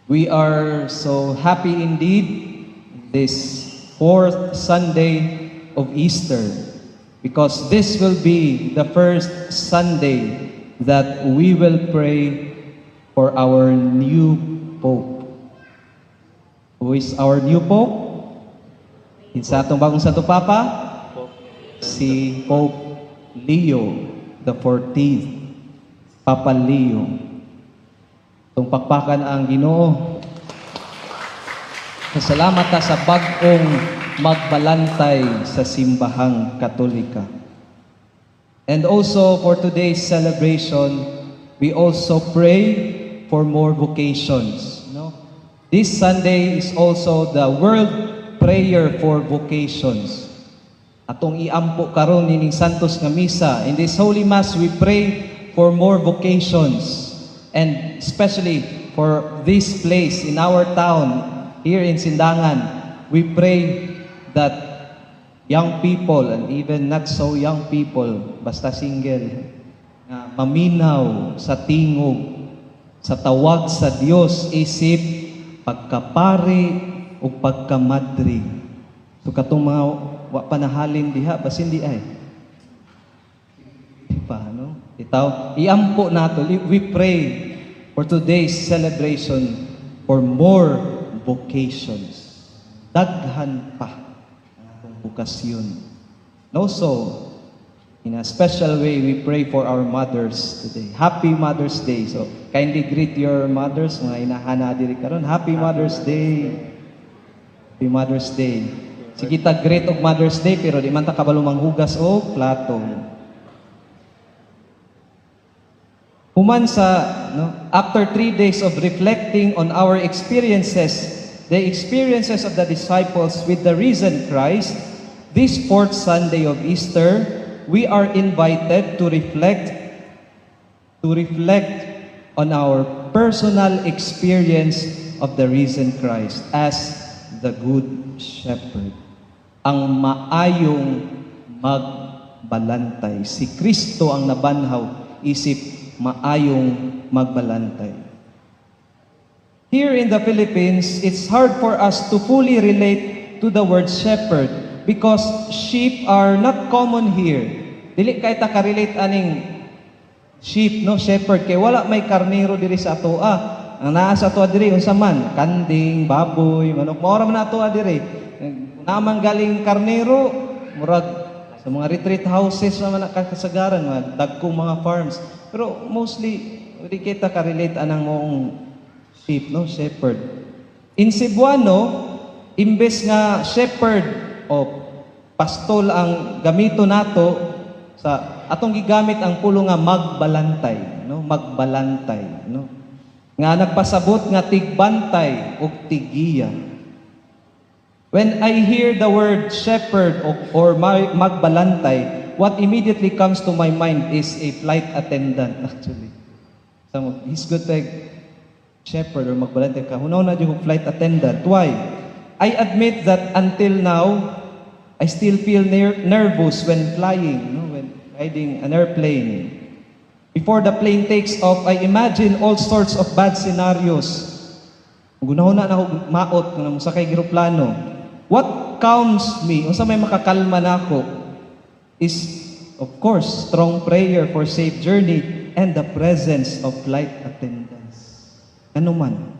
We are so happy indeed this fourth Sunday of Easter because this will be the first Sunday that we will pray for our new Pope. Who is our new Pope? Kinsa atong bagong Santo Papa? Si Pope Leo the 14th. Papa Leo. Atong pakpakan ang Ginoo. Pasalamat ta sa bag-ong magbalantay sa Simbahang Katolika. And also for today's celebration, we also pray for more vocations. No? This Sunday is also the World Prayer for Vocations. Atong iampo karon nining Santos nga Misa. In this Holy Mass, we pray for more vocations and especially for this place in our town here in Sindangan. We pray that young people and even not so young people, basta single, nga maminaw sa tingog, sa tawag sa Dios isip pagkapari o pagkamadri. So katong mga wa pa nahalin diha, basin di ay. Di pa, no? Itaw, iampo nato. We pray for today's celebration for more vocations. Daghan pa ang bokasyon. And also, in a special way, we pray for our mothers today. Happy Mother's Day. So, kindly greet your mothers, mga inahana diri karon. Happy Mother's Day. Happy Mother's Day. Sige ta greet og Mother's Day pero di man ta kabalo manghugas og plato. Human sa no, after 3 days of reflecting on our experiences, the experiences of the disciples with the risen Christ, this fourth Sunday of Easter, we are invited to reflect on our personal experience of the risen Christ as the Good Shepherd. Ang maayong magbalantay. Si Kristo ang nabanhaw isip maayong magbalantay. Here in the Philippines, it's hard for us to fully relate to the word "shepherd" because sheep are not common here. Dili kay ta ka-relate aning sheep, no, shepherd, kay wala may karnero diri sa atoa. Ang naa sa atoa diri unsa man? Kanding, baboy, manok. Mao ra man atoa diri. Kung naa man galing karnero, murag sa mga retreat houses naman na kasagaran, mga dagkong mga farms. Pero mostly di kita ka-relate anang maong sheep, no, shepherd. In Cebuano, imbes nga shepherd o pastol ang gamito nato sa atong gigamit ang pulong nga magbalantay, no, magbalantay, no, nga nagpasabot nga tigbantay ug tigiya. When I hear the word "shepherd" or magbalantay, what immediately comes to my mind is a flight attendant, actually. So, he's good like shepherd or magbalantay ka. Hunaw na yung flight attendant. Why? I admit that until now, I still feel nervous when flying, no? When riding an airplane. Before the plane takes off, I imagine all sorts of bad scenarios. Gunahon na ako maot kung mosakay eroplano. What calms me, unsa may makakalma nako, is of course strong prayer for safe journey and the presence of flight attendants. Ano man.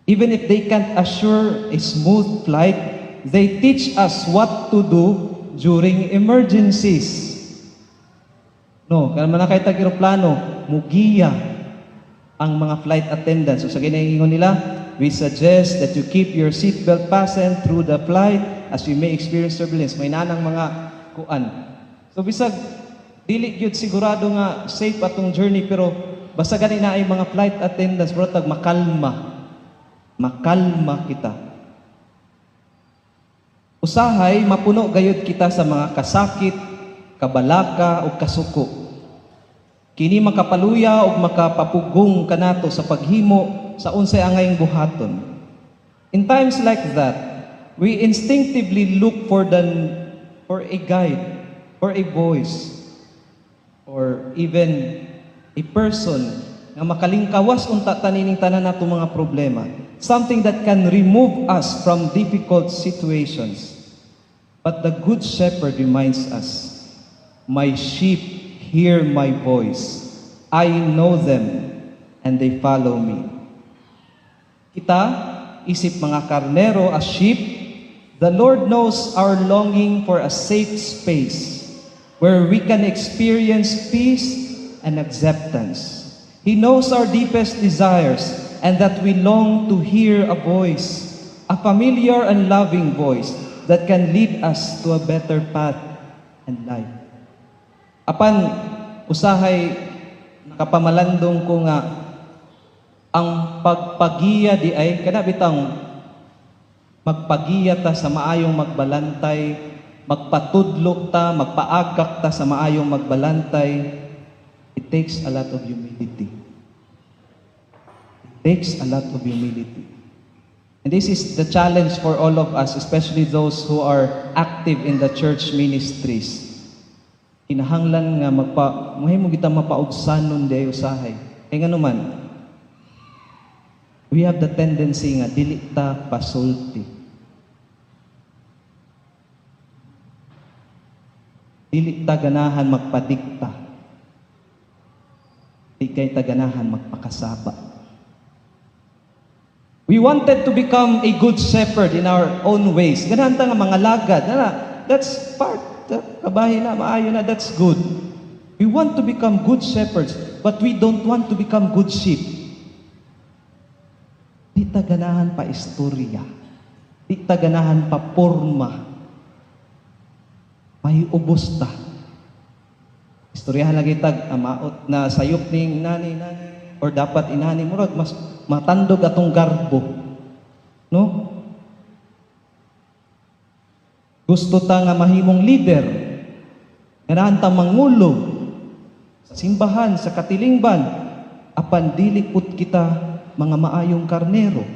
Even if they can't assure a smooth flight, they teach us what to do during emergencies. No, kaya man kay tag eroplano, mugiya ang mga flight attendants. So sa ginaingon nila, "We suggest that you keep your seatbelt fastened through the flight as you may experience turbulence." May nanang mga kuan. So bisag dili gyud sigurado nga safe atong journey, pero basta gani na ay mga flight attendants, bro, tag makalma. Makalma kita. Usahay mapuno gayud kita sa mga kasakit, kabalaka ug kasuko. Kini makapaluya ug makapapugong kanato sa paghimo sa unsay angayng buhaton. In times like that, we instinctively look for a guide, for a voice, or even a person Nga makalingkawas unta ta nining tanan nato mga problema. Something that can remove us from difficult situations. But the Good Shepherd reminds us, "My sheep hear my voice. I know them and they follow me." Kita, isip mga karnero, as sheep, the Lord knows our longing for a safe space where we can experience peace and acceptance. He knows our deepest desires and that we long to hear a voice, a familiar and loving voice that can lead us to a better path and life. Apan usahay nakapamalandong ko nga ang pagpagiya diay kana bitang magpagiya ta sa maayong magbalantay, magpatudlo ta, magpaagak ta sa maayong magbalantay, it takes a lot of humility. It takes a lot of humility. And this is the challenge for all of us, especially those who are active in the church ministries. Kinahanglan nga magpa mahimo kita mapaugsanon diay usahay. Kay ngano man, we have the tendency nga dili ta pasulti. Dili ta ganahan magpadikta. Di kay ta ganahan magpakasaba. We wanted to become a good shepherd in our own ways. Ganahan ta nga mga lagad. Na, that's part. Kabahin na, maayo na, that's good. We want to become good shepherds, but we don't want to become good sheep. Di ta ganahan pa istorya. Di ta ganahan pa porma. May ubos ta. Istoryahan lagi tag amaot na sayop ning nani nani or dapat inani, murag mas matandog atong garbo. No? Gusto ta nga mahimong leader. Ganahan ta mangulo sa simbahan, sa katilingban, apan dili pud kita mga maayong karnero.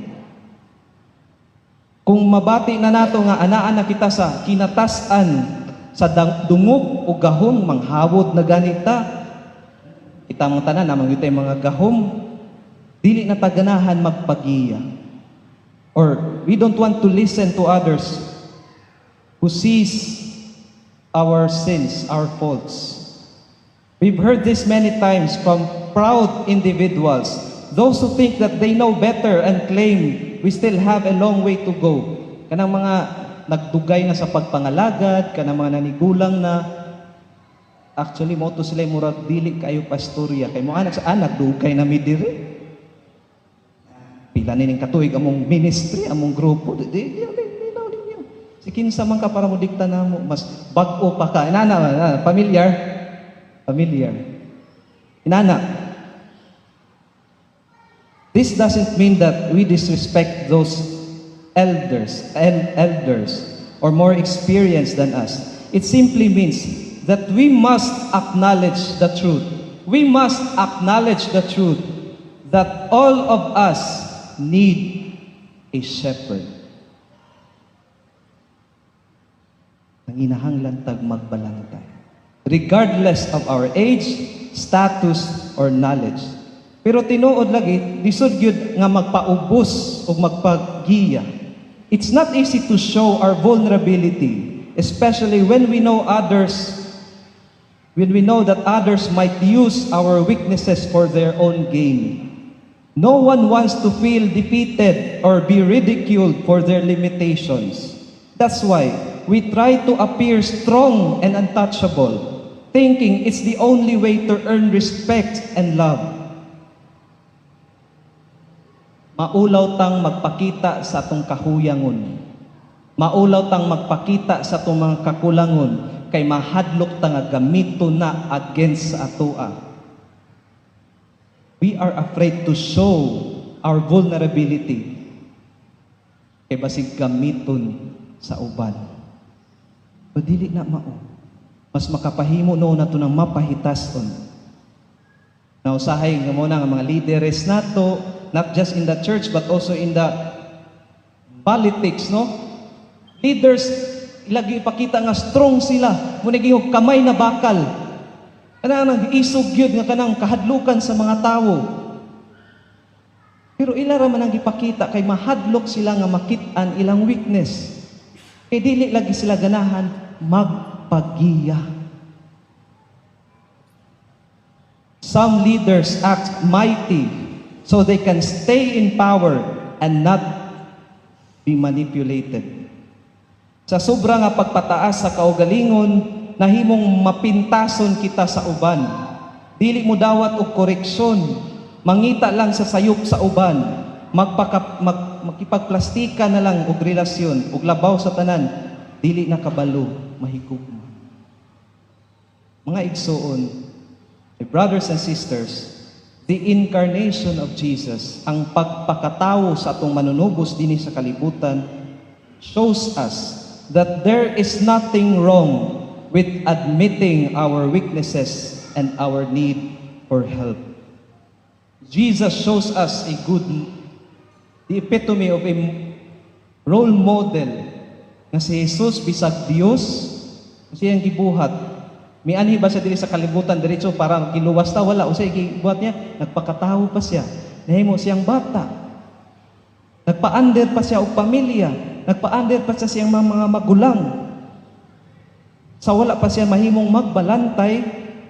Kung mabati na nato nga anaa na kita sa kinatas-an sa dungog o gahom, manghawod na ganita. Kita mga tanan, namang yun mga gahom, dili na ta ganahan magpagiya. Or we don't want to listen to others who sees our sins, our faults. We've heard this many times from proud individuals, those who think that they know better and claim we still have a long way to go. Kanang mga nagdugay na sa pagpangalagad, kanang mga nanigulang na, actually mo to sila murag dili kayo pastorya kay mo anak sa anak dugay na mi diri. Pila ni ning katuig among ministry, among grupo, di di di, di, di ninyo. Si kinsa man ka para mo dikta namo, mas bag-o pa ka. Inana, inana, familiar? Familiar. Inana. This doesn't mean that we disrespect those elders or more experienced than us. It simply means that we must acknowledge the truth. We must acknowledge the truth that all of us need a shepherd. Nanginahanglan tag magbalantay. Regardless of our age, status, or knowledge. Pero tinuod lagi, lisod gyud nga magpaubos o magpagiya. It's not easy to show our vulnerability, especially when we know that others might use our weaknesses for their own gain. No one wants to feel defeated or be ridiculed for their limitations. That's why we try to appear strong and untouchable, thinking it's the only way to earn respect and love. Maulaw tang magpakita sa atong kahuyangon. Maulaw tang magpakita sa atong mga kakulangon kay mahadlok ta nga gamito na against sa atoa. We are afraid to show our vulnerability kay basig gamiton sa uban. Pero dili na mao. Mas makapahimo no nato nang mapahitason. Na usahay nga mo na nga mga leaders nato, not just in the church but also in the politics, no? Leaders lagi ipakita nga strong sila, mo naging kamay na bakal. Kanang nang isog gyud nga kanang kahadlukan sa mga tawo. Pero ila ra man ang gipakita kay mahadlok sila nga makit-an ilang weakness. Kay dili lagi sila ganahan magpagiya. Some leaders act mighty so they can stay in power and not be manipulated. Sa sobra nga pagpataas sa kaugalingon, nahimong mapintason kita sa uban. Dili mo dawat og koreksyon, mangita lang sa sayop sa uban, makipagplastika na lang og relasyon, ug labaw sa tanan, dili na kabalo mahigugma. Mga igsoon, my brothers and sisters, the incarnation of Jesus, ang pagpakatawo sa atong manunubos dinhi sa kalibutan, shows us that there is nothing wrong with admitting our weaknesses and our need for help. Jesus shows us the epitome of a role model nga si Jesus, bisag Dios, siyang gibuhat. Mianhi ba siya diri sa kalibutan diretso para giluwas ta? Wala. Unsay gibuhat niya? Nagpakatawo pa siya. Nahimo siyang bata. Nagpaander pa siya og pamilya. Nagpaander pa siya siyang mga magulang. Sa wala pa siya mahimong magbalantay,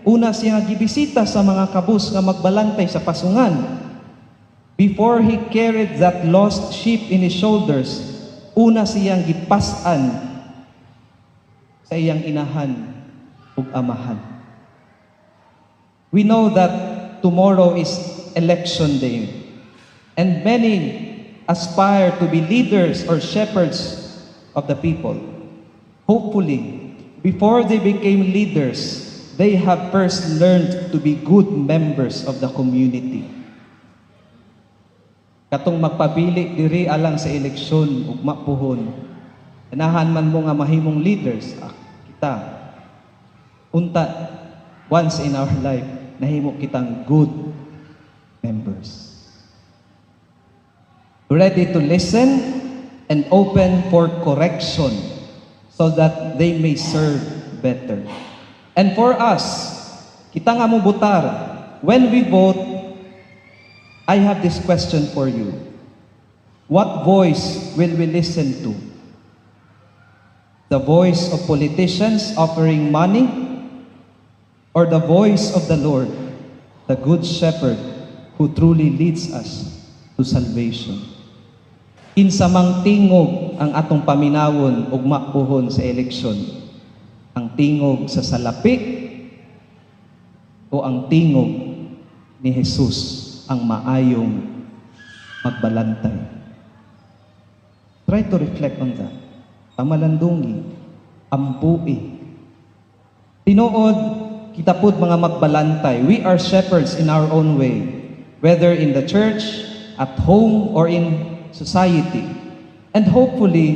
una siya nga gibisita sa mga kabus nga magbalantay sa pasungan. Before he carried that lost sheep in his shoulders, una siyang gipas-an sa iyang inahan ug amahan. We know that tomorrow is election day, and many aspire to be leaders or shepherds of the people. Hopefully, before they became leaders, they have first learned to be good members of the community. Katong magpabili diri alang sa eleksyon ug mapuhon. Ganahan man mo nga mahimong leaders, ah, kita. Unta once in our life nahimo kitang good members. Ready to listen and open for correction so that they may serve better. And for us, kita nga mo butar, when we vote, I have this question for you. What voice will we listen to? The voice of politicians offering money, or the voice of the Lord, the Good Shepherd who truly leads us to salvation? Kinsa mang tingog ang atong paminawon ug mapuhon sa eleksyon? Ang tingog sa salapi o ang tingog ni Jesus, ang maayong magbalantay? Try to reflect on that. Pamalandungi, ampui. Tinuod, kita pud mga magbalantay. We are shepherds in our own way, whether in the church, at home, or in society. And hopefully,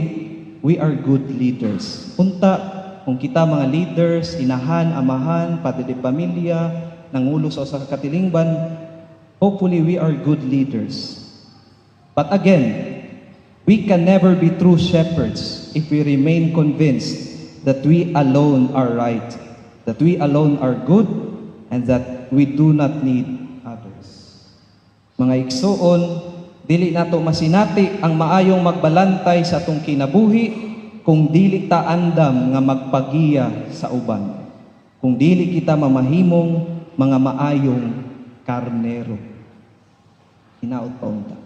we are good leaders. Unta, kung kita mga leaders, inahan, amahan, padre de pamilya, nangulo sa usa ka katilingban, hopefully we are good leaders. But again, we can never be true shepherds if we remain convinced that we alone are right, that we alone are good, and that we do not need others. Mga igsuon, dili nato masinati ang maayong magbalantay sa atong kinabuhi kung dili ta andam nga magpagiya sa uban. Kung dili kita mamahimong mga maayong karnero. Hinaot pa unta.